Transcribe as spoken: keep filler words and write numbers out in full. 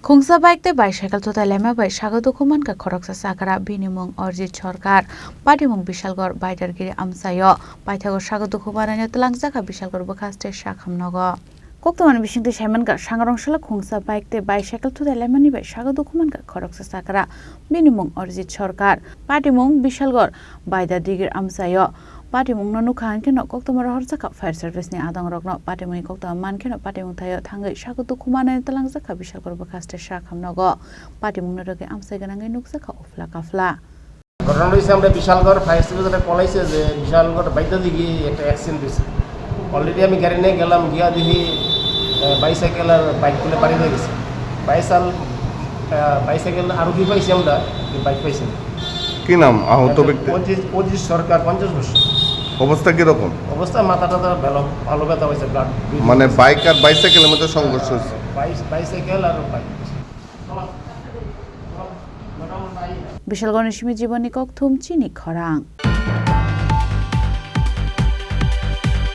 Khungsa bike tei bicycle thutai laima bai sago dukhu mankha khoroksa chakra, bini mung Arjit Sarkar, patimung Bishalgarh Baidargiri amchaio. Paithago sago dukhu manani twlangjakha Bishalgarh bwkhaste sakham nogo. Koktwmani bisingtwi saimankha, sangrong salo khungsa bike tei bicycle thutai laimani bai sago dukhu mankha khoroksa chakra, bini mung Arjit Sarkar, patimung Bishalgarh Baidargiri amchaio. Patimungno nukha hwnkhe no koktwma rohorjakha fire service ni adongrokno. Patimungni koktwma mankhe no patimung thaio thangwi sago dukhu manani twlangjakha Bishalgarh bwkhaste sakham nogo. Patimungno rwgwi amchai gwnangwi nukjakha uphla kaphla. ঘটনাটা হয়েছে আমরা Bishalgarh fire service একটা কল আইছে যে বিশালগড় বাইকটা দিকে একটা অ্যাক্সিডেন্ট হয়েছে। অলরেডি আমি গাড়ি নিয়ে গেলাম, গিয়া দেখি বাইসাইকেল আর বাইক খুলে বাড়ি হয়ে গেছে। বাইসাল বাইসাইকেল আরোহী পাইছি আমরা, বাইক পাইছি না। কি নাম আহত ব্যক্তি? অজিত অজিত সরকার, পঞ্চাশ বছর। অবস্থা কিরকম? অবস্থা মাথা টাথা ভালো, ভালো ব্যথা হয়েছে, ব্লাড। মানে বাইক আর বাইসাইকেলের মধ্যে সংঘর্ষ হয়েছে? বাইস বাইসাইকেল আর bike. Bishalgarhni simi Jibonni Kokthum chini khorang.